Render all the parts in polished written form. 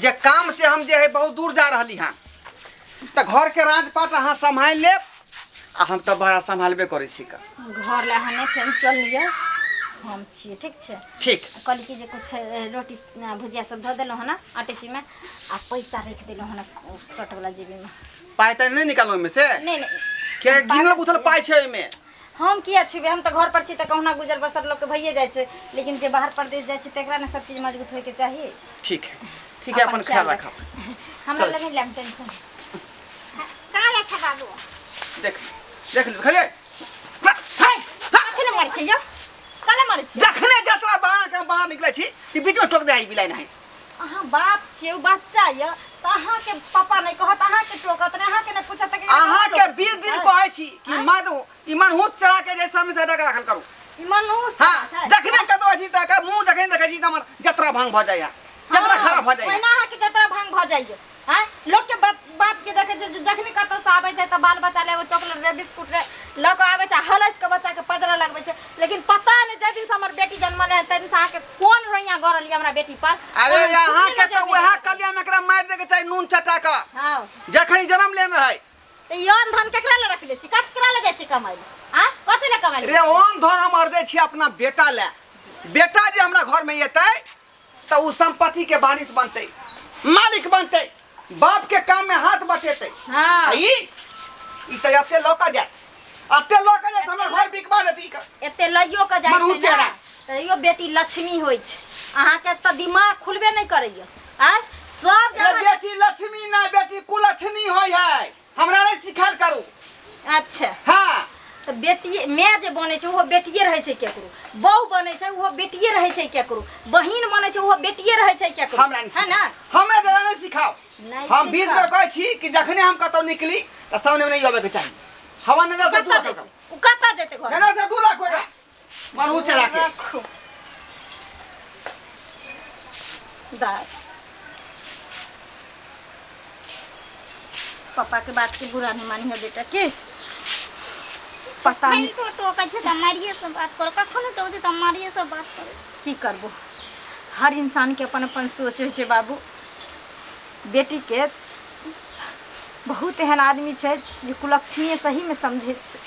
जे काम से हम जे है बहुत दूर जा रहली हँ तऽ घरके राजपाट अहाँ सम्हारि लेब आ हम तऽ बड़ा सम्हालबे करै छी का घर लए अहाँ नहि टेंशन लिअ हम छियै ठीक छै ठीक कहली कि जे कुछ रोटी भुजिया सब धऽ देलहुँ हन अटैचीमे आ पैसा राखि देलहुँ हन शर्टवला जेबीमे पाइ ताइ नहि निकालू ओहिमे से नहि नहि के गिनल गुथल पाइ छै ओहिमे हम किया छुबै हम तऽ घर पर छी तऽ कहुना गुजर बसर लोकके भइए जाइ छै लेकिन जे बाहर परदेश जाइ छै तकरा ने सब चीज मजबूत होइके चाही ठीक है ठीक है अपन ख्याल रखब हमरा लग नहीं लेम टेंशन कहाँ जाइ छै बाबू देख देख खलिए कथी ले मारै छै यौ काले मारै छै जखने जतरा बाहर के बाहर निकलै छी ई बीच में टोक दे आई बिलाई नहीं अहाँ बाप छियै ओ बच्चा यऽ तऽ अहाँके पापा नहि कहत अहाँके टोकत नहि अहाँके नहि पूछत तऽ अहाँ के 20 दिन कहै छी कि मधु ई मनहूस चला के जे समय से रखल करू ई मनहूस हाँ जखने कतौ अछि तऽ मुँह जखने देखै छी तऽ हमर जतरा भंग भऽ जाइया जतरा खराब भऽ जाइया ओहिना अहाँके जतरा भंग भऽ जाइया आँय लोकके बाप के देखै छै जे जखनी कतौ से आबै छै तऽ बाल बच्चा ले एगो चॉकलेट रे बिस्कुट रे लऽ कऽ आबै छै हलसि कऽ बच्चाके पजरा लगबै छै लेकिन पता नहि जाहि दिनसँ हमर बेटी जन्मल है ताहि दिनसँ अहाँके कोन रोइयाँ गड़ल यऽ हमरा बेटी पर अरे यहाँ के तऽ वएह कल्याण एकरा मारि दैके चाही नून चटा कऽ हँ जखन जन्म लेने रहै तऽ ई अन्न धन केकरा लए रखले छी ककरा लए जाइ छी कमाइ लए आँय कथी लए कमाइ रे लए ओन धन हम अरजै छी अपना बेटा लए बेटा जे हमरा घरमे एतै तऽ ओ संपत्ति के वारिस बनतै मालिक बनतै बाप के काम में हाथ बटेतै हाँ आ ई ई तऽ एते लऽ कऽ जायत एते लऽ कऽ जायत हमरा घर बिकबा देत ई एते लइयो के जाइ मरू छै चेहरा। ने तैयो बेटी लक्ष्मी होइ छै अहाँके तऽ दिमाग खुलबे नहि करैया आँय सब रे जगह बेटी लक्ष्मी नहि बेटी कुलक्ष्मी होइ है हमरा नहि सिखायल करू अच्छा हाँ तऽ बेटी माय जे बनै छै ओहो बेटिए रहै छै केकरो बहु बनै छै ओहो बेटिए रहै छै केकरो बहिन बनै छै ओहो बेटिए रहै छै केकरो हमरा नहि है ना हमरा दादा नहि सिखाओ नहि हम 20 सिखाओ। बेर कहै छी कि जखने हम कतौ निकली तऽ सामने नहि आबे के चाही हवा नजर से दूर कतऽ रखो जेतै ओ कतऽ जेतै घर नजर से दूर रखो एकरा मरू चला के रखो दाय पापा के बात के बुरा नहीं मानी है बेटा के पता नहीं कखन टोकै छै तऽ मारिए से बात करो कखनो टोकै छै तऽ मारिए से बात करो की करबो हर इंसान के अपन अपन सोच होइ छै बाबू बेटी के बहुत एहन आदमी छै जे कुलक्षणीय सहीमे समझै छै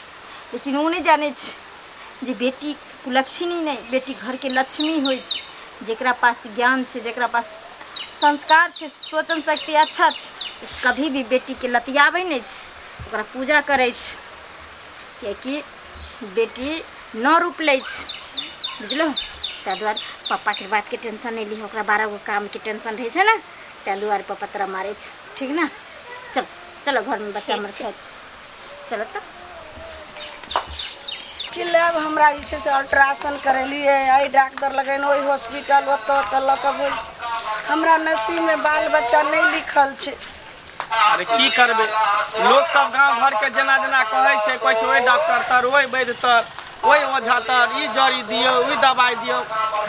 लेकिन ओ नहि जानै छै जे बेटी कुलक्षणी नहि बेटी घरके लक्ष्मी होइ छै जकरा पास ज्ञान छै जकरा पास संस्कार छै सोचन शक्ति अच्छा छै ओ कभी भी बेटीके लतियाबै नहि छै ओकरा पूजा करै छै किएकि बेटी नओ रूप लै छै बुझलहुँ ताहि दुआरे पप्पाके बातके टेंशन नहि लिह ओकरा 12 गो कामके टेंशन रहै छै ने ताहि दुआरे पप्पा तोरा मारै छै ठीक ने चल चलो घरमे बच्चा हमर खाइत चलो तऽ कि लेब हमरा जे छै से अल्ट्रासाउंड करेलियै एहि डॉक्टर लगन ओहि हॉस्पिटल ओतऽ ओतऽ लऽ कऽ भेल छै हमरा नसीबमे बाल बच्चा नहि लिखल छै अरे की करबै लोक सब गाँव घरके जेना जेना कहै छै कहै छै ओहि डॉक्टर तर ओहि वैद्य तर ओहि ओझा तर ई जड़ी दियौ ई दबाइ दियौ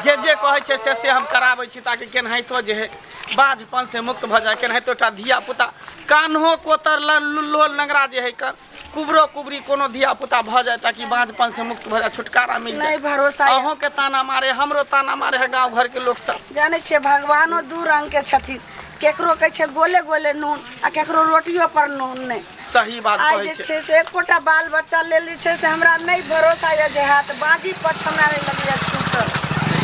जे जे कहै छै से से हम कराबै छी ताकि केनाहितो जे हइ बाझपन से मुक्त भऽ जाय केनाहितो एकटा धिया पुता कान्हो कोतर लोल नंगरा जे हइ कर कुबरो कुबरी कोनो धिया पुता भऽ जाय ताकि बाझपन से मुक्त भऽ जाय छुटकारा मिल जाय नहि भरोसा अहूँ के ताना मारे हमरो ताना मारे है गाँव घर के लोक सब जानै छियै भगवानो दू रंग के छथिन केकरो कहै छै गोले गोले नून आ केकरो रोटियो पर नून नहि सही बात आइ कहै जे छै छै से एकोटा बाल बच्चा लेल जे छै से हमरा नहि भरोसा यऽ जे हैत बाजी पछ हमरा नहि लगैए छूटल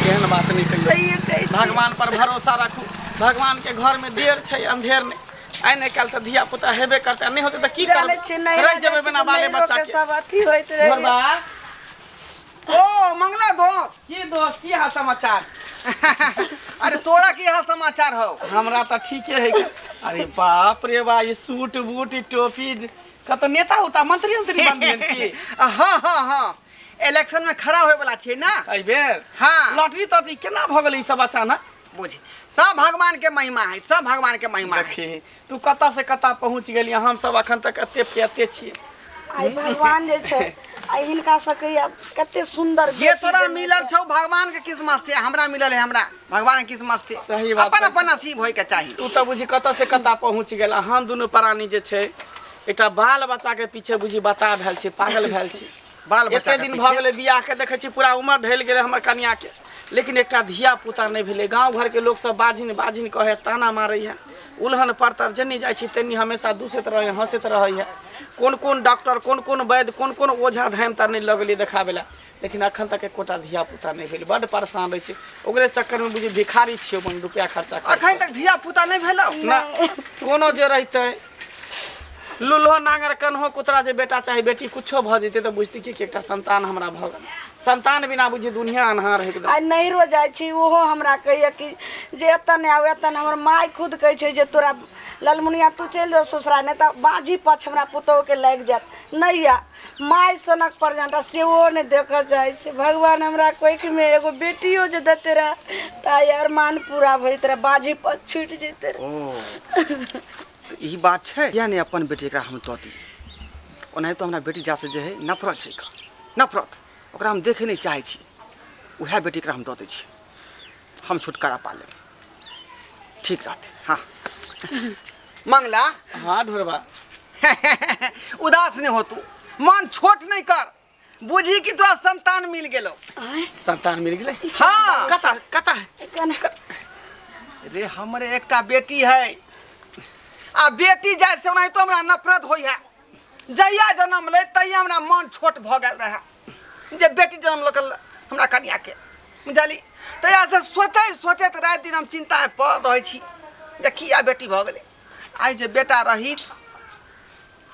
एहन बात नहि कहियौ सहिए कहै छी भगवान पर भरोसा राखू भगवान के घर में देर छै अंधेर नहि आइ नहि काल्हि तऽ धिया पुता हेबे करतै आ नहि होतै तऽ की जानै करबै छियै नैहरा रहि जेबै जाइ छी बिना तऽ बाले नैहरोके बच्चा के सब अथी होइत रहैए घरबा ओ मंगला दोस्त की दोस्त की हाल समाचार अरे तोरा की हाल समाचार हो हमरा तऽ ठीके है अरे बाप रे बा ई सूट बूट ई टोपी कतऽ नेता उता मंत्री उंत्री बन गेल की हाँ हाँ हाँ इलेक्शन में खड़ा होए वाला छियै ना एहि बेर हाँ। लॉटरी तॉटरी केना भऽ गेलै ई सब अचानक बुझ सब भगवान के महिमा है सब भगवान के महिमा है देखी तू कतऽ से कतऽ पहुँच गेली हम सब अखन तक एते एते छियै आइ भगवान जे छै आइ हिनका सबके आब कते सुन्दर जे बेटी तोरा देने मिलल छै। छौ भगवान के किस्मत से हमरा मिलल है हमरा भगवान के किस्मत से सही बात अपन कहै अपन नसीब होय के चाही तू तऽ बुझी कतऽ से कतऽ पहुँच गेल आ हम दुनू प्राणी जे छै एकटा बाल बच्चा के पीछे बुझी बता भेल छै पागल भेल छै बाल बच्चा एते के दिन पीछे। भऽ गेलै बियाह के देखै छी पूरा उमर ढलि गेलै हमर कनिया के लेकिन एकटा धिया पुता नहि भेलै। गाँव घरके लोकसभ बाझिन बाझिन कहै, ताना मारैए, उलहन परतर जेन्नी जाइ छी तेन्नी हमेशा दूसैत रहै, हँसैत रहैए। कोन कोन डॉक्टर, कोन कोन वैद्य, कोन कोन ओझा धाम तर नहि लऽ गेलियै देखाबै लए, लेकिन अखन तक एकोटा धिया पुता नहि भेल। बड्ड परेशान रहै छी, ओकरे चक्करमे बुझी भिखारी छियै, अपन रुपया खर्चा करै। अखन तक धिया पुता नहि भेलौ ना कोनो जे रहितै लुल्हो नांगर कन्हो कुतरा जे बेटा चाहे बेटी कुछो भऽ जेतै तऽ बुझती कि एकटा संतान हमरा भऽ गेल। संतान बिना बुझी दुनिया अन्हार है एकदम। आइ नैहरो जाइ छी, ओहो हमरा कहैए कि जे एतऽ नहि आउ, एतऽ नहि। हमर माय खुद कहै छै जे तोरा ललमुनिया तू चलि जाउ ससुरा, नहि तऽ बाँझी पक्ष हमरा पुतोहुके लागि जायत। नहि या माय सनक पर्यन्त सेहो नहि देखऽ चाहै छै। भगवान हमरा कोखिमे एगो बेटियो जे देते रहए तऽ आइ अरमान पूरा भऽ जैते रहए, बाँझी पक्ष छुटि जैते रहए। ओ तऽ ई बात छै, किया नहि अपन बेटी एकरा हम दऽ दी। ओनाहितो हमरा बेटी जासँ जे है नफरत छै, नफरत, ओकरा हम देखै नहि चाहै छी। उएह बेटी एकरा हम दऽ दै छी, हम छुटकारा पा लेब, ठीक रहतै। हाँ मंगला। हाँ ढोरबा। उदास नहीं हो तू, मन छोट नहीं कर, बुझी कि तोरा संतान मिल गेलो। संतान मिल गेलै? हाँ। कता कता है? रे हमरे एकटा बेटी है, आ बेटी जाय से ओनाहितो हमरा नफरत होइ है। जहिया जन्म ले तहिया हमरा मन छोट भऽ गेल रहे जे बेटी जन्म लऽ के हमरा कनिया के, बुझली? तहिया से सोचैत सोचैत राति दिन हम चिंता में पड़ल रहै छी जे किया बेटी भऽ गेलै। आइ जे बेटा रही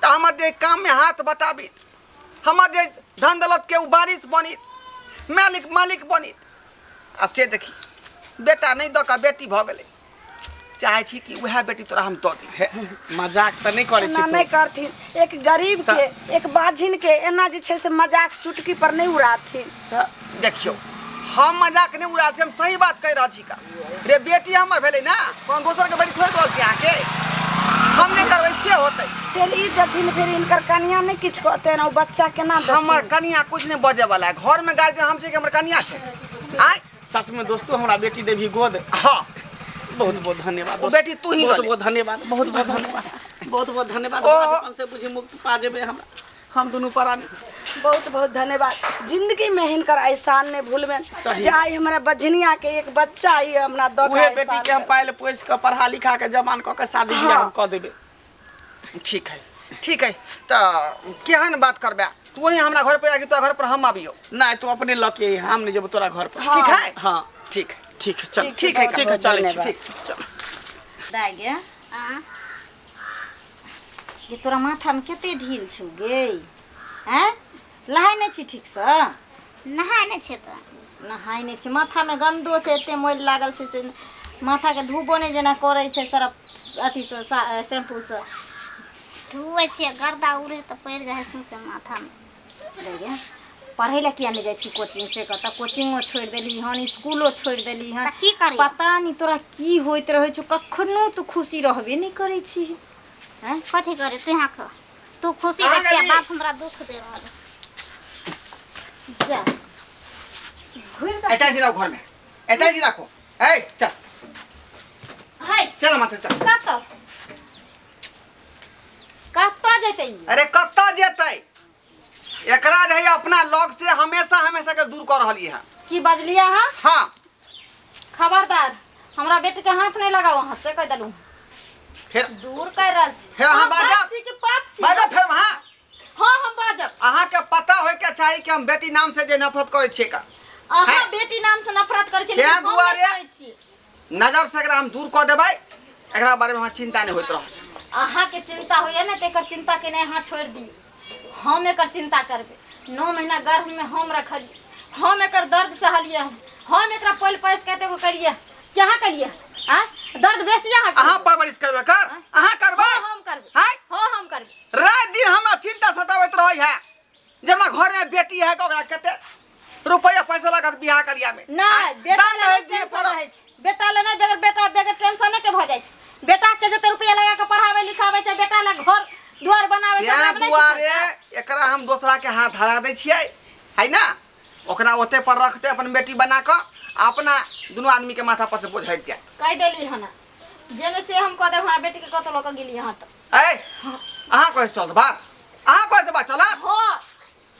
तऽ हमर जे काममे हाथ बटाबित, हमर जे धन दौलत के ओ बारिश बनित, मालिक मालिक बनित। आ से देखी बेटा नहि दऽ कऽ बेटी भऽ गेलै। चाहै छी कि उएह बेटी तोरा हम दऽ दी। हे, मजाक तऽ नहि करै छी एना तू? नहि करथिन। एक गरीब के, एक बाझिन के एना जे छै से मजाक चुटकी पर नहि उड़ाथिन। तऽ देखियौ हम मजाक नहि उड़ा छी, हम सही बात कहि रहल छी। का रे बेटी हमर भेलै ने, कोनो दोसरके बेटी थोड़े रहल छी अहाँके। हम नहि करबै से होतै। फेर ई देथिन, फेर हिनकर कनिया नहि किछु कहतै ओ बच्चा केना देथिन? हमर कनिया कुछ नहि बजै वाला है। घरमे गार्जियन हम छी कि हमर कनिया छै? आँय सच में दोस्तों हमरा बेटी देवी गोद? हाँ। बहुत बहुत धन्यवाद। ओ बेटी तू ही बहुत लऽ ले। बहुत धन्यवाद, बहुत बहुत धन्यवाद, बहुत बहुत धन्यवाद। ओ। बाझपन से बुझी मुक्त पा जेबै हमरा, हम दुनू प्राणी। बहुत बहुत धन्यवाद। जिंदगी में हिनकर एहसान नहि भूलबनि। सही। जे आइ हमरा बझनिया के एक बच्चा ई हमरा दऽ के उहे बेटी एहसान के हम पालि पोसि कऽ पढ़ा लिखा के जवान कऽ के शादी बियाह हम कऽ देबै। ठीक है, ठीक है। तऽ केहन बात करबै तू? वही हमरा घर पर आके तोरा घर पर हम आबियो? नहि, तू अपने लऽ के अइहे, हम नहि जेबौ तोरा घर पर। ठीक है। हाँ। ठीक है। ठीक है, चल। ठीक है। ठीक है, चलै छी। ठीक। चल। दाइ गे। आ ये तोरा माथामे कते ढील छौ गे? आँय, लहाइ नहि छी ठीकसँ? नहाय नहि छै तऽ। नहाइ नहि छी, माथामे गन्दो छै, एते मैल लागल छै से माथाके धोबो नहि जेना करै छै सरफ अथीसँ शैम्पूसँ। धुए छियै, गर्दा उड़े तऽ पड़ि जाइ है सौंसे माथामे। रे गे, पढ़ै लए किया नहि जाइ छी कोचिंग से? कतऽ कोचिंगो छोड़ि देली हन, स्कूलो छोड़ि देली हन। तऽ की करियै? पता नहि तोरा की होइत रहै छौ, कखनो तू खुशी रहबे नहि करै छी। आँय, कथी करे तू? यहाँ कह, तू खुशी आ दै छियै, गेली। बाप हमरा दुख दे रहल है। जा घुरि कऽ। एतै छी राखो घरमे, एतै छी राखो। ए चल। हाय। चल माथे चल। कतऽ कतऽ जेतै ई? अरे कतऽ जेतै? एकरा जे है अपना लग से हमेशा हमेशा के दूर कऽ रहलियै हँ। की बजलियै अहाँ? हाँ। खबरदार, हमरा बेटी के हाथ नहीं लगाओ अहाँ, से कह देलहुँ। फेर दूर कर रहल छी। फेर अहाँ अहाँ बाप बाजब? छी कि पाप छी? बाजब फेर वहाँ? हाँ, हम बाजब। अहाँके पता होय के चाही कि हम बेटी नाम से जे नफरत करै छियै का। अहाँ हैं? बेटी नाम से नफरत करै छी, तें लेकिन हम नहि दुआरे करै छी। नजर से एकरा हम दूर कऽ देबै, एकरा बारे में हमरा चिंता नहि होइत रहत। अहाँके चिंता होइए ने तऽ एकर चिंता केनाइ अहाँ छोड़ि दियौ, हम एकर चिंता करबै। 9 महीना गर्भमे हम रखलियै, हम एकर दर्द सहलियै हन, हम एकरा पालि पोसि कऽ एतेक करियै। अहाँ कलियै आँय? दर्द बेसी अहाँ अहाँ परवरिश करबै कर, अहाँ करबै? हाँ, हम करबै। आँय? हाँ, हम करबै। राति दिन हमरा चिंता सताबैत रहै है जे हमरा घर में बेटी है, ओकरा कते रुपया पैसा लागत बियाह करिया में। नहि, आँय? बेटा दान लए दहेज नहि दिए टेंशन पड़त। रहै छै बेटा लए नहि, बगैर बेटा बगैर टेंशने के भऽ जाइ छै। बेटा के जते रुपया लगा के पढ़ाबै लिखाबै छै, बेटा लए घर दुआर बनाबै छै, तें ओकरामे नहि छै दुआरे खर्चा। एकरा हम दोसरा के हाथ धरा दै छियै है ना, ओकरा ओते पर रखते अपन बेटी बना कऽ आ अपना दुनू आदमी के माथा पर से बोझ हटि जाय। कहि देली हन जेने से हम कह देब। हमरा बेटी के कतौ लऽ कऽ गेली अहाँ तऽ ए अहाँ कहै चल बात, अहाँ कहै से बात चलत? हाँ,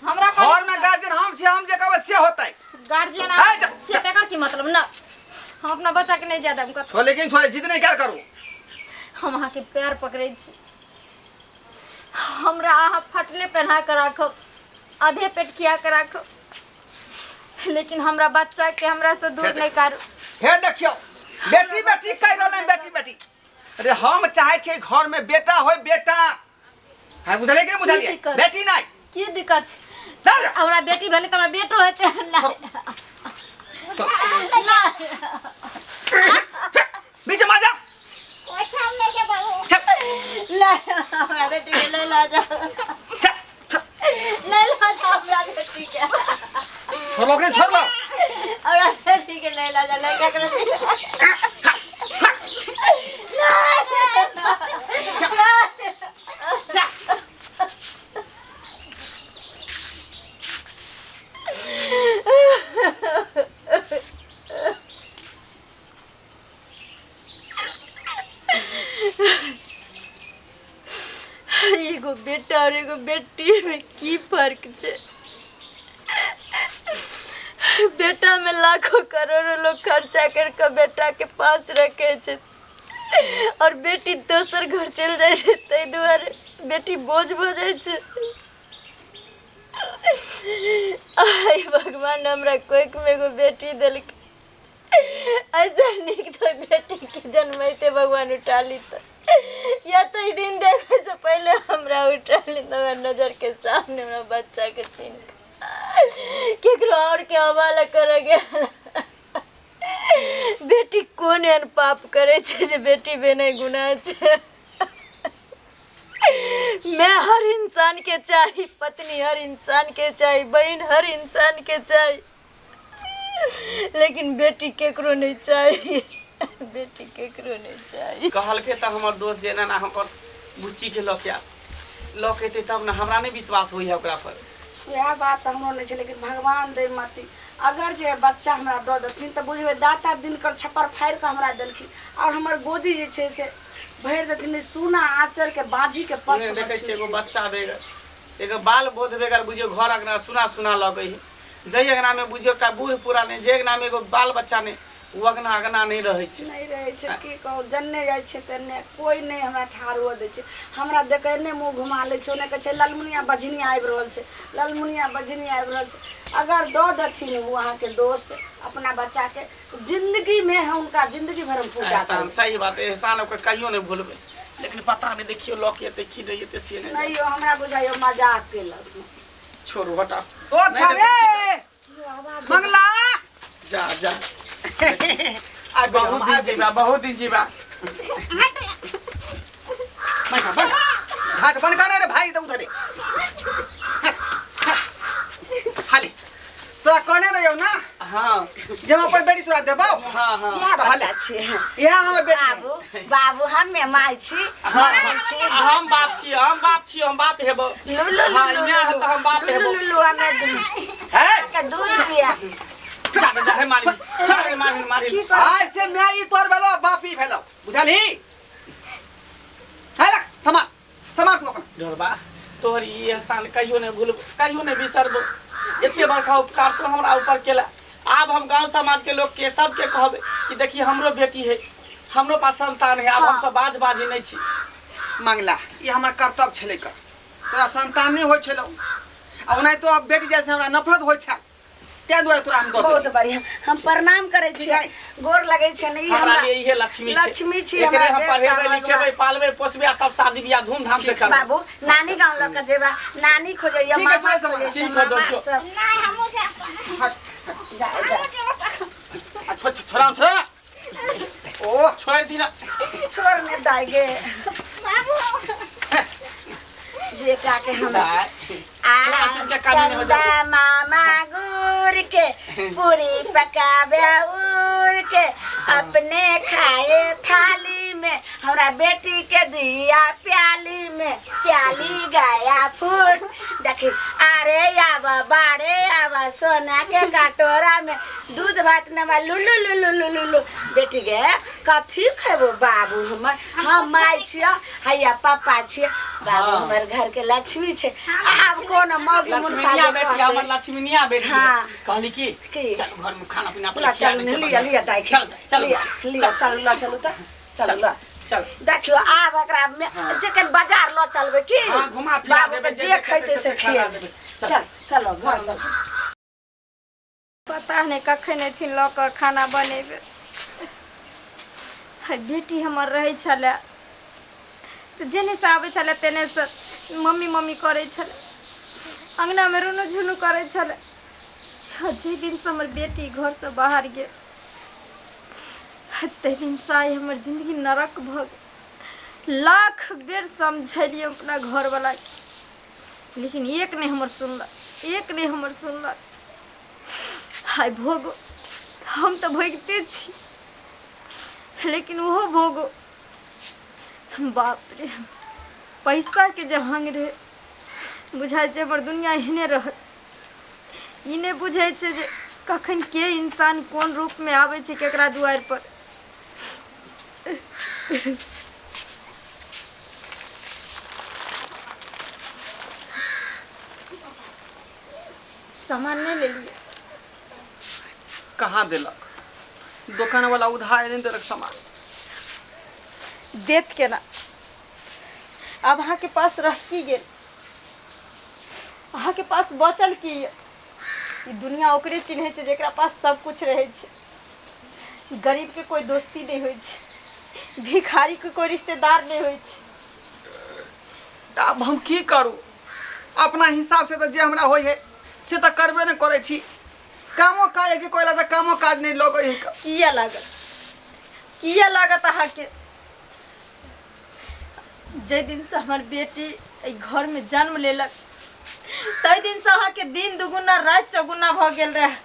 हमरा घर में गार्जियन हम छी, हम जे कहबै से होतै। गार्जियन है, जा। छियै तकर की मतलब ना हम अपना बच्चा के नहीं जाय देब कतौ। छोड़ लेकिन छोड़ जिद नहीं क्या करू। हम अहाँके पैर पकड़ै छी, हमरा अहाँ फटले पहना के राखब, आधे पेट खिया के राखब, लेकिन हमरा बच्चा के हमरा से दूर नहीं करू। हे देखियो बेटी बेटी कहि रहल हन, बेटी बेटी। अरे हम चाहे छियै घर में बेटा होय बेटा। हाँ बुझलियै कि बुझलियै? की दिक्कत? बेटी नहीं। की दिक्कत छै? चल। हमरा बेटी भेलै तऽ हमरा बेटो हेतै। नहि बीच में आ जा। चल। नहीं हमरा बेटी के नहीं लऽ जाओ, चल, चल। नहीं लऽ जाओ हमरा बेटी के। छोड़लो कि नहीं छोड़लो? हमरा बेटी के नहीं लऽ जाओ, नहीं ककरो। एगो बेटा और एगो बेटी में की फर्क छै? बेटा में लाखों करोड़ों लोग खर्चा करके बेटा के पास रखे छै और बेटी दोसर घर चलि जाइ छै, ताहि दुआरे बेटी बोझ भऽ जाइ छै। आइ भगवान हमरा कोखि में एगो बेटी देलकै, ऐसा नीक तो बेटी के जन्मैते भगवान उठा ली तऽ या तो ई दिन देखे से पहले हमरा उठा ली तऽ हमरा नजर के सामने हमरा बच्चा के छीन केकरो और के हवाला करे गेल। बेटी कोन एहन पाप करे छै जे बेटी भेनाइ गुनाह छै? मैं हर इंसान के चाही, पत्नी हर इंसान के चाही, बहन हर इंसान के चाही, लेकिन बेटी केकरो नहीं चाही, बेटी केकरो नहीं चाही। कहलकै तऽ हमर दोस्त जे एना एना हमर बुच्चीके लऽ के आ, लऽ के एतै तब ने, हमरा नहि विश्वास होइए ओकरा पर। वएह बात तऽ हमरो नहि छै, लेकिन भगवान दै मती अगर जे बच्चा हमरा दऽ देथिन तऽ बुझबै दाता दिनकर छप्पर फाड़ि कऽ हमरा देलखिन और हमर गोदी जे छै से भरि देथिन सोना आँचर के बाझी के पक्ष। देखै छियै एगो बच्चा बेगर एगो बाल बोध बेगर बुझियौ घर अंगना सुना सुना लगै है। जाहि अंगनामे बुझियौ एकटा बूढ़ पुरान नहि, जाहि अंगनामे एगो बाल बच्चा नहि, ओ अंगना अंगना नहि रहै छै। नहि रहै छै, की कहू, जन्ने जाइ छै तन्ने कोइ नहि हमरा ठाढ़ हुअ दै छै। हमरा देखै नहि मुँह घुमा लै छै, ओने कहै छै ललमुनिया बझनी आबि रहल छै, ललमुनिया बझनी आबि रहल छै। अगर दऽ देथिन ओ अहाँके दोस्त अपना बच्चाके, जिन्दगीमे हुनका जिन्दगी भरि हम पूजा एहसान सही बात, एहसान ओकर कहियो नहि भूलबै, लेकिन पता नहि देखियौ लऽ के एतै कि नहि एतै से नहि। नहीं यौ, हमरा बुझाइयो मजाक केलक। छोड़ू हटाउ। ओ छरे मंगला जा जा आ गेल बहुत हम, दिन आ गेल। जीबा, बहुत दिन जीबा। बंद कर, बंद घाट बंद कर रे भाई, तो उधर हाले तोरा कहने रहियौ ना। हाँ जे हम अपन बेटी तोरा देबौ। हाँ हाँ इएह तऽ हाले। बच्चा छियै। इएह हमर बेटी है। बाबू बाबू हमे माय छी, हाँ, माय छी। हम बाप छी, हम बाप छी, हम बाप हेबो। लू लू हाँ, लू इने तऽ हम बाप लू हेबो। लू लू हमे है के दूध पिया। जा जा हे मारी मारी मारी मारी। की कर आइ से my ई तोर भेलौ, बाप ई भेलौ, बुझलही? है रख समा समा तू अपन। ढोरबा तोहर ई एहसान कहियो नहि भूलबो, कहियो नहि बिसरबो। एते बड़का उपकार तो हमरा ऊपर केला। आब हम गांव समाज के लोग के सबके कहबै कि देखिए हमरो बेटी है, हमरो पास संतान है, आब हम सब बाज बाजी नहीं छी। मंगला ई हमर कर्तव्य छलै कर, तोरा संतान नहि होइ छलौ आ ओनाहितो अब बेटी जैसे हमरा नफरत होइ छल, ताहि दुआरे तोरा हम दऽ बहुत देलियौ। बढ़िया, हम प्रणाम करै ठीक छियै, है। गोर लगै छियै। ई हमरा लिए इहे लक्ष्मी छै। लक्ष्मी छी एकरे हमरा हम देवता पढ़ेबै भगवान। लिखेबै पालबै पोसबै आ तब शादी बियाह धूमधाम से करबै। बाबू नानी गाँव लऽ के जेबा, नानी खोजैया, ठीक है, मामा चल, चल। खोजै छै, ठीक है, मामा दोस्तो। सब। हट, जा जा आ, छोड़ छोड़ा छोड़ा ओ छोड़ि दिना। छोड़ ने दाइ गे बेटा के हमरा। दाइ, आ थोड़ा चीज के कमी नहीं हो जाए। चंदा मामा गुड़ के पूरी पकावे उड़ के अपने खाए थाली में, हमरा बेटी के दिया प्याली में, प्याली गया फूट। देखी अरे आब बाड़े आब सोना के कटोरा में दूध भात नवा लुलु लुलु लुलु लु। बेटी गे कथी खेबो बाबू हमर? हम माय छियै, हैया पापा छियै। बाबू हाँ। हमर घर के लक्ष्मी छै। आब कोनो मौगी मुनसा लक्ष्मीनिया जे बेटी कहतै। हमर लक्ष्मीनिया बेटी है। हाँ। कहली की की? चलू घर में खाना पीना ला पहिले खिया चलू दै छै लिअ बढ़िआँ। लिअ दाइ चल चल लिअ लिअ चलू ल चलू तऽ चलू ल। चल। देखियौ आब एकरा में जखन बाजार लऽ चलबै की हाँ, घुमा फिरा बाबू देबै, के जे जे जे खैतै खेतै से से खिला खिएबै। देबै। चल। चल चलो घर चल। पता नहि कखन अयथिन लऽ कऽ खाना बनेबै। आ बेटी हमर रहै छलए तऽ जेनेसँ आबै छलए तेनेसँ मम्मी मम्मी करै छलए, अङ्गनामे रुनु झुनु करै छलए। आ जाहि दिनसँ हमर बेटी घरसँ बाहर गेल ताहि दिनसँ आइ हमर जिन्दगी नरक भऽ गेल। लाख बेर समझेलियै अपना घरवलाके, लेकिन एक नहि हमर सुनलक, एक नहि हमर सुनलक। आइ भोगो, हम तऽ भोगिते छी, लेकिन ओहो भोगो। बाप रे, पैसाके जे हंग रहै, बुझाइ छै हमर दुनिया एहने रहत। ई नहि बुझै छै जे कखन के इंसान कोन रूपमे आबै छै केकरा दुआरि पर। सामान नहि लेलियै? कहाँ देलक दोकान वाला, उधार नहि देलक सामान। देत केना? आब अहाँके पास रह की गेल? अहाँके पास बचल की यऽ? ई दुनिया ओकरे चिन्है छै जेकरा पास सब कुछ रहै छै। गरीबके कोइ दोस्ती नहि होइ छै, भिखारीके कोइ रिश्तेदार नहि होइ छै। तऽ आब हम की करू? अपना हिसाबसँ तऽ जे हमरा होइ है से तऽ करबे नहि करै छी। कामो काज होइ छै कोइ तऽ कामो काज नहि लगै है। किया लागत, किया लागत अहाँके? जाहि दिनसँ हमर बेटी एहि घरमे जन्म लेलक ताहि दिनसँ अहाँके दिन दुगुना राति चौगुना भऽ गेल रहए।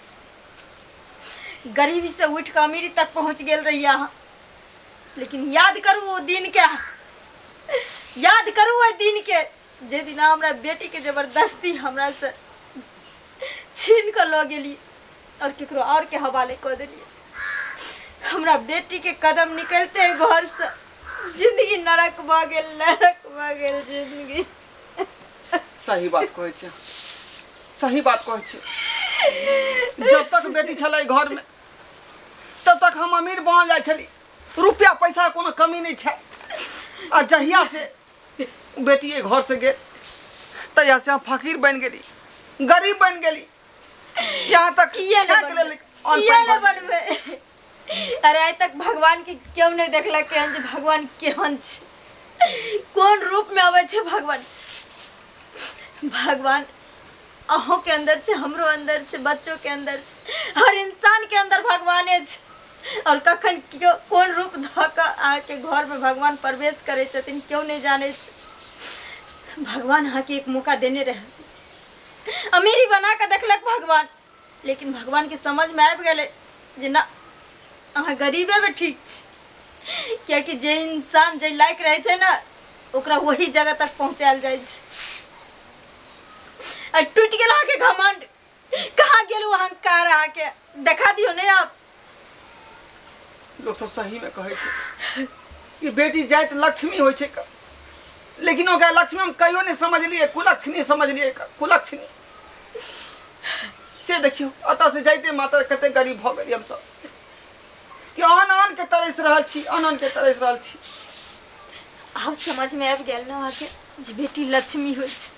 गरीबीसँ उठि कऽ अमीरी तक पहुँच गेल रहियै अहाँ। लेकिन याद करू ओ दिनके, याद करू ओहि दिनके जे दिन अहाँ हमरा बेटीके जबरदस्ती हमरासँ छीन कऽ लऽ गेली आओर केकरो आओर के हवाले कऽ देलियै। हमरा बेटीके कदम निकलते घरसँ जिंदगी नरक भऽ गेल, नरक भऽ गेल जिंदगी। सही बात कहै छै, सही बात कहै छै। जब तक बेटी छलै घरमे तब तक हम अमीर बनल जाइ छली, रुपया पैसा कोनो कमी नहि छै। आ जहिया से बेटी एहि घर से गेल तहिया से हम फकीर बनि गेली, गरीब बनि गेली। यहाँ तक किया नहि फेंक बनबै? लेलक अन्न किया पानि नहि भर। बनबै? अरे आइ तक भगवान के केओ नहि देखलक केहन जे भगवान केहन छै, कोन रूप में अबै छै भगवान। भगवान अहूँ के अंदर छै, हमरो अंदर छै, बच्चो के अंदर छै, हर इंसान के अंदर भगवाने छै। और कखन केओ कोन रूप धऽ कऽ अहाँके घरमे भगवान प्रवेश करै छथिन केओ नहि जानै छै। भगवान अहाँके एक मौका देने रहै, अमीरी बना कऽ देखलक भगवान, लेकिन भगवानके समझमे आबि गेलै जे ना, अहाँ गरीबेमे ठीक छी। कियाकि जे इंसान जे लायक रहै छै ने ओकरा वही जगह तक पहुँचायल जाइ छै। आ टूटि गेल अहाँके घमंड, कहाँ गेल ओ अहंकार? अहाँके देखा दियौ ने आब। लोक सब सही में कहै छै कि बेटी जाइत लक्ष्मी होइ छै, लेकिन ओकरा लक्ष्मी हम कहियो नहि समझलियै, कुलक्षणी समझलियै, कुलक्षणी। से देखियौ एतऽ से जाइते मात्र कते गरीब भऽ गेलियै हमसब कि अन्न अन्न के तरसि रहल छी, अन्न अन्न के तरसि रहल छी। आब समझमे आबि गेल ने अहाँके जे बेटी लक्ष्मी होइ छै।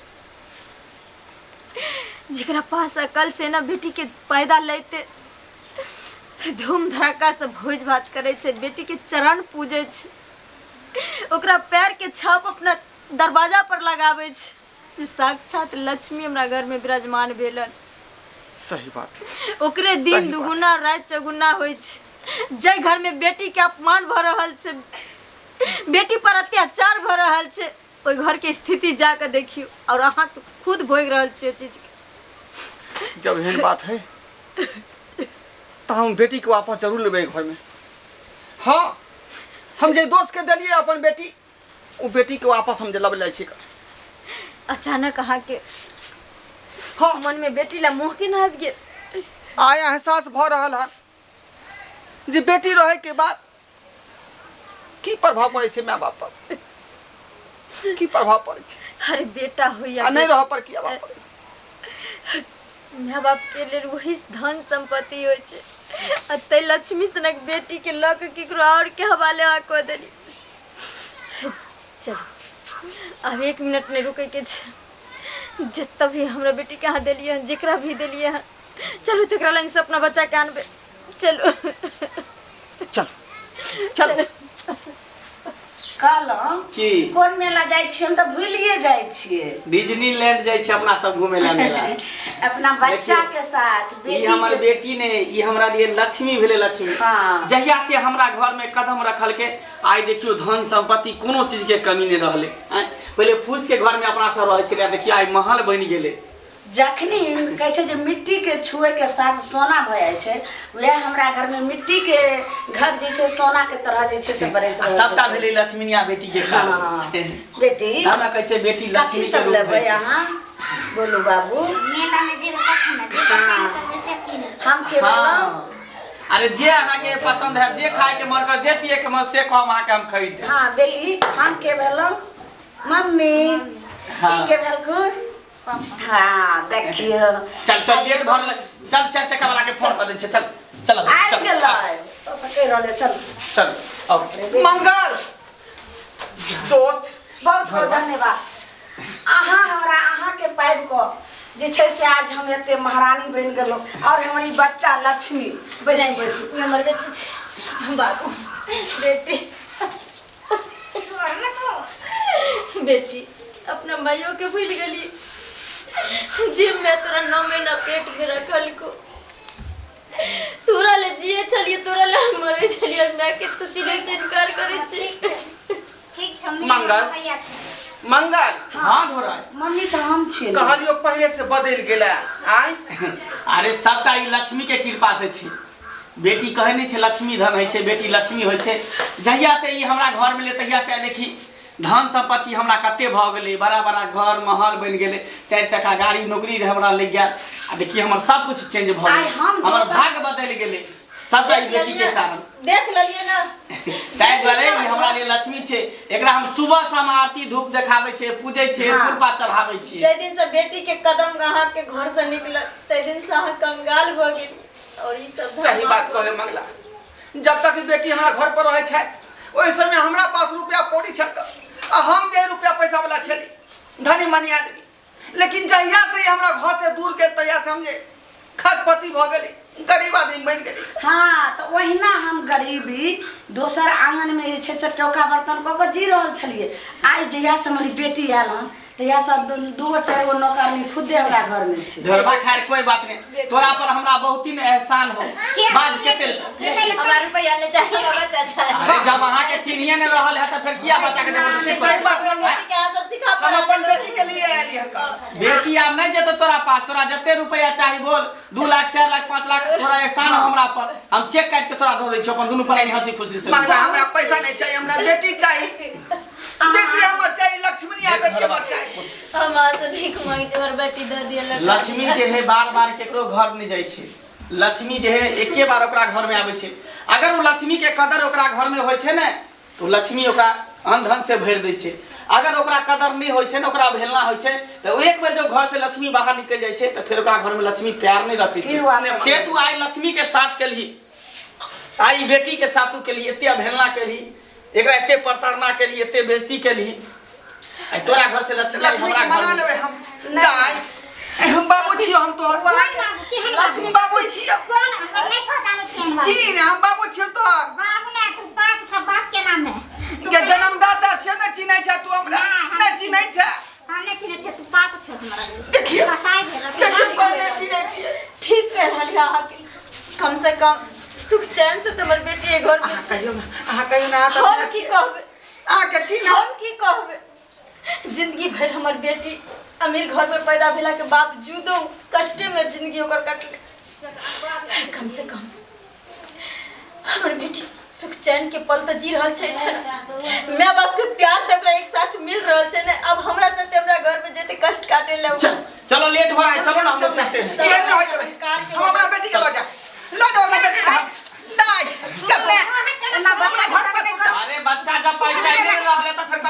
जकरा पास अकल छै ने बेटीके पैदा लैते धूम धड़ाकासँ भोज भात करै छै, बेटीके चरण पूजै छै, ओकरा पैरके छाप अपना दरवाजा पर लगाबै छै जे साक्षात लक्ष्मी हमरा घरमे विराजमान भेलन। सही बात। ओकरे दिन सही बात। दुगुना राति चौगुना होइ छै। जाहि घरमे बेटीके अपमान भऽ रहल छै, बेटी पर अत्याचार भऽ रहल छै, ओहि घरके स्थिति जाकऽ देखियौ आओर अहाँ खुद भोगि रहल छियै ओहि चीजके। जब एहन बात है तऽ हम बेटी के वापस जरूर लेबै घर में। हाँ, हम जे दोस्त के देलियै अपन बेटी, ओ बेटी के वापस हम जे लबै जाइ छी। अचानक अहाँके हाँ मनमे बेटी ला मोह केना आबि गेल? आइ एहसास भऽ रहल हन जे बेटी रहै के बाद की प्रभाव पड़ै छै माय बाप पर? की प्रभाव पड़ै छै? अरे बेटा होइया आ नहि रहऽ पर की अभाव पड़ै छै? माय बाप के लेल वही धन संपत्ति होइ छै आ तै लक्ष्मी सनक बेटी के लऽ के केकरो और के हवाले अहाँ कऽ देली। चलू आब एक मिनट नहि रुकै के छै। जतऽ भी हमरा बेटी के अहाँ देलियै हन, जेकरा भी देलियै हन, चलू तकरा लग से अपना बच्चा के आनबै। चलू चल चल। कहलहुँ की कोन मेला जाइ छियै? हम तऽ भूलिए जाइ छियै। डिज्नीलैंड जाइ छै अपना सब घूमे ला मेला। अपना बच्चा देखियौ, के साथ, ई बेटी हमर के बेटी ने, ई हमरा लिए लक्ष्मी भेलै, लक्ष्मी। हाँ। जहिया से हमरा घर में कदम रखल के आइ देखियौ धन संपत्ति कोनो चीज के कमी नहीं रहलै। आँय, पहिले फूस के घर में अपना सब रहै छलै, देखियौ आइ महल बनि गेलै। जखनी कहै छै जे मिट्टी के छुए के साथ सोना भऽ जाइ छै, वएह हमरा घर में मिट्टी के घर जे छै सोना के तरह जे छै से बरसि आ रहल सबटा छै। भेलै लक्ष्मीनिया बेटी के कारण। हाँ। बेटी, हमरा कहै छै बेटी कथी लक्ष्मी के सब रूप लेबै होइ छै। अहाँ? बोलू बाबू। मेला में जेबै तखन ने, जे पसन्द करबै से कीन लेबै। हम के बोलहुँ? हाँ। अरे जे अहाँके पसंद है, जे खाय के मन कर, जे पिए के मन से कहब अहाँके हम खरीद देब। हाँ बेटी, हम के भेलहुँ? मम्मी। हाँ। ई के भेलखुन? हाँ देखियौ। चल चल लेट भर ले, चल चल चक्का वाला के फोन कर दै छै, चल चल आबि चल गेलै तो सकै रहलै। चल चल आओ। मंगल दोस्त, बहुत बहुत धन्यवाद। अहाँ हमरा अहाँके पाबि कऽ जे छै से आज हम एते महारानी बनि गेलहुँ और हमर ई बच्चा लक्ष्मी। बैसू बैसू। ई हमर बेटी छै बाबू। बेटी, बेटी, अपना माइयो के भूल गेली जे मैं तोरा 9 महीना पेट में रखल को, तोरा ले जिए छलिए, तोरा ले हम मरे छलिए, और मैं के तू चिन्है से इनकार करै छी। ठीक छै, मेला मंगल। भैया छै। मंगल। हाँ धोराज। मम्मी तऽ हम छियै ने। कहलियो पहिले से बदलि गेला आय। अरे सबटा ई लक्ष्मी के कृपा से छै। बेटी कहै नहि छै लक्ष्मी धन होइ छै, बेटी लक्ष्मी होइ छै। जहिया से ई हमरा घर में ले तहिया से देखी धन संपत्ति हमरा कते भऽ गेलै, बड़ा बड़ा घर महल बनि गेलै, 4 चक्का गाड़ी नौकरी रहे हमरा लागि गेल। आ देखी हमर सब कुछ चेंज भऽ आइ गेलै, हम हमर दोसर- भाग्य बदलि गेलै सबटा ई बेटी के कारण। देख लेलिए ना, ताहि दुआरे ई हमरा लिए लक्ष्मी छै। एकरा हम सुबह शाम आरती धूप देखाबै छियै, पूजै छियै, हाँ। फूल पात चढ़ाबै छियै। जाहि दिन से बेटी के कदम अहाँ के घर से निकलल ताहि दिन से अहाँ कंगाल भऽ गेली और ई सब सही बात कहले मंगला। जब तक ई बेटी हमरा घर पर रहै छै ओहि समय हमरा पास रुपया कौड़ी छल आ हम जे रुपया पैसा वाला छली, धनी मनी आदमी, लेकिन जहिया से ई हमरा घर से दूर गेल तहिया से हम जे खगपति भऽ गेली, गरीब आदमी बनि गेली। हाँ तऽ ओहिना हम गरीबी दोसर आंगन में जे छै से टोका बर्तन कऽ कऽ जी रहल छलियै। आइ जहिया से हमर ई बेटी आयल हन तहिया से दूगो चारि गो नौकरनी खुदे हमरा घर में छै। ढोरबा खैर कोई बात नहीं, तोरा पर हमरा बहुत ही एहसान हो। बाज के तेल हमरा रुपया ले चाहे, हमरा बच्चा चाहे। अरे जब अहाँ के चिन्हिए नहीं रहल है तो फिर किया बच्चा के देबो? नहीं, सही बात मंगला। बेटी के अहाँ सब सिखा हम पढ़ा अपन देबै। बेटी के लिए आयल हन का। बेटी आब नहीं जेतो तोरा पास, तोरा जते रुपया चाही बोल, 2 लाख 4 लाख 5 लाख, तोरा एहसान हो हमरा पर, हम चेक काट के तोरा दऽ दै छियौ, अपन दुनू प्राणी हंसी खुशी से। मंगला हमरा पैसा नहीं चाहिए, हमरा बेटी चाहिए, बेटी हमर चाहिए, लक्ष्मी आ बेटी हमर चाहिए। हम अहाँ से भीख मांगे छी, हमर बेटी दऽ दिअ लक्ष्मी। लक्ष्मी जे है बार बार केकरो घर नहीं जाइ छै, लक्ष्मी जे है एके बार ओकरा घर में आबै छै। अगर ओ लक्ष्मी के कदर ओकरा घर में होइ छै ने तो लक्ष्मी ओकरा अन्न धन से भरि दै छै। अगर ओकरा कदर नहीं होइ छै ने, ओकरा अवहेलना होइ छै, तऽ एक बेर जब घर से लक्ष्मी बाहर निकलि जाइ छै तऽ फेर ओकरा घर में लक्ष्मी प्यार नहीं रखै छै। ई बात से तू आइ लक्ष्मी के साथ केलही, आइ बेटी के साथ तू केलही, एते अवहेलना केलही, एकरा एते प्रताड़ना केलही, एते बेइज्जती केलही, आइ तोरा घर से लक्ष्मी आइ लक्ष्मी हमरा के मना घर में। लेबै हम। दाइ, हम बाबू छियौ, हम तोहर कोन बाबू? केहन बाबू? बाबू छियौ। कोन? हम नहि पहचानै छियैन बाबू। छी ने, हम बाबू छियौ तोहर। बाबू ने, तू बाप छ, बाप के नाम है। के जन्मदाता छियौ, नहि चिन्है छै तू हमरा, नहि चिन्है छै। हम नहि चिन्है छियै, तू बाप छ हमरा। देखियौ। कसाई भेल, तू देखियौ बाप कोन भेल। नहि चिन्है छियै। ठीक कह रहल है अहाँके, कम से कम सुख चैन से तऽ हमर बेटी एहि घर में अहाँ छै। कहियौ ने, अहाँ कहियौ ने, अहाँ तऽ हम अपना की छियै। कहबै, अहाँके चिन्ह हम की कहबै, जिंदगी भरि हमर बेटी अमीर घर में पैदा भेला के बावजूदो कष्टे में जिंदगी ओकर कटलै। कम से कम हमर बेटी सुख चैन के पल तऽ जी रहल छै एहिठाम, माय बाप के प्यार तऽ ओकरा एक साथ मिल रहल छै ने। अब हमरा साथे हमरा घर में जेते कष्ट काटे ले चल चलो लेट हो रहा है, चलो ना हम लोग चलते हैं। इहे नहि होइत रहै। हम अपना बेटी के लऽ जा, लऽ जाओ अपना बेटी के। दाइ चल तू। अहाँ चलो, अपना घर पर तू चल। अरे बच्चा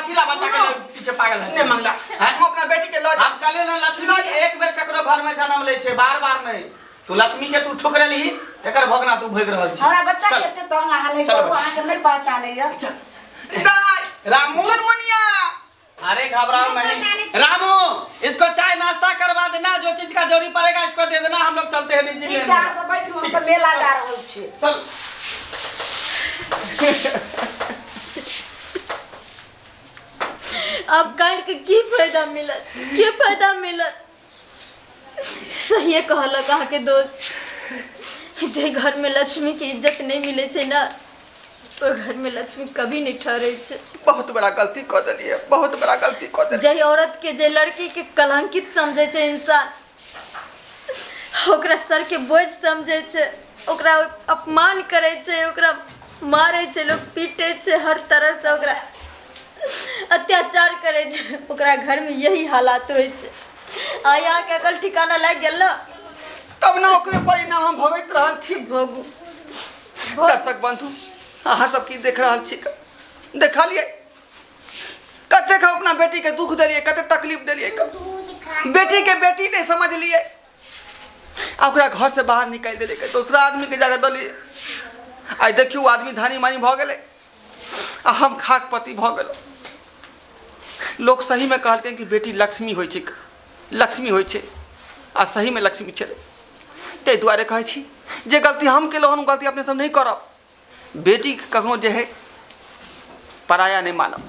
कथी ला बच्चा के पीछे पागल है नहि मंगला, हम अपना बेटी के लऽ हम जायब। कहले ना लक्ष्मी एक बेर ककरो घर में जन्म लै छै, बार बार नहीं। तू लक्ष्मी के तू ठुकरेलही, तेकर भोगना तू भोग रहल छी। हमरा बच्चा के चल। एते तंग अहाँ नहि चलो करू, बच्चा। अहाँके नहि पहचानैया। दाइ रामू, चुनमुनिया। अरे घबराओ नहीं रामू, इसको चाय नाश्ता करवा देना, जो चीज का जरूरी पड़ेगा इसको दे देना, हम लोग चलते हैं निजी ठीक लेने। छै, अहाँ सब बैठू, हमसब मेला जा रहल छी। चल। अब काल्हि के की फायदा मिलत, की फायदा मिलत? सहिए कहलक अहाँके दोस्त, जे घरमे लक्ष्मीके इज्जत नहि मिलै छै ने, ओहि घरमे लक्ष्मी कभी नहि ठहरै छै। बहुत बड़ा गलती कऽ देलियै, बहुत बड़ा गलती कऽ देलियै। जाहि औरतके, जे लड़कीके कलंकित समझै छै इंसान, ओकरा सरके बोझ समझै छै, ओकरा अपमान करै छै, ओकरा मारै छै लोक, पीटै छै, हर तरहसँ ओकरा अत्याचार करै छै, ओकरा घरमे यही हालात होइ छै। आइ अहाँके अकल ठिकाना लागि गेल ने? तब ने ओकरे परिणाम हम भोगैत रहल छी। भोगू। दर्शक बंधु, अहाँ सब की देख रहल छी? देखलियै कतेक हम अपना बेटी के दुख देलियै, कतेक तकलीफ देलियै, बेटी के बेटी नहि समझलियै आ ओकरा घर से बाहर निकालि देलियै, दोसरा आदमी के जगह देलियै। आइ देखियौ, आदमी धनी मनी भऽ गेलै आ हम खाकपति भऽ गेलहुँ। लोक सहीमे कहलकै कि बेटी लक्ष्मी होइ छै, लक्ष्मी होइ छै, आ सहीमे लक्ष्मी छलै। ताहि दुआरे कहै छी, जे गलती हम केलहुँ हन ओ गलती अपने सब नहि करब। बेटीके कखनो जे हइ पराया नहि मानब।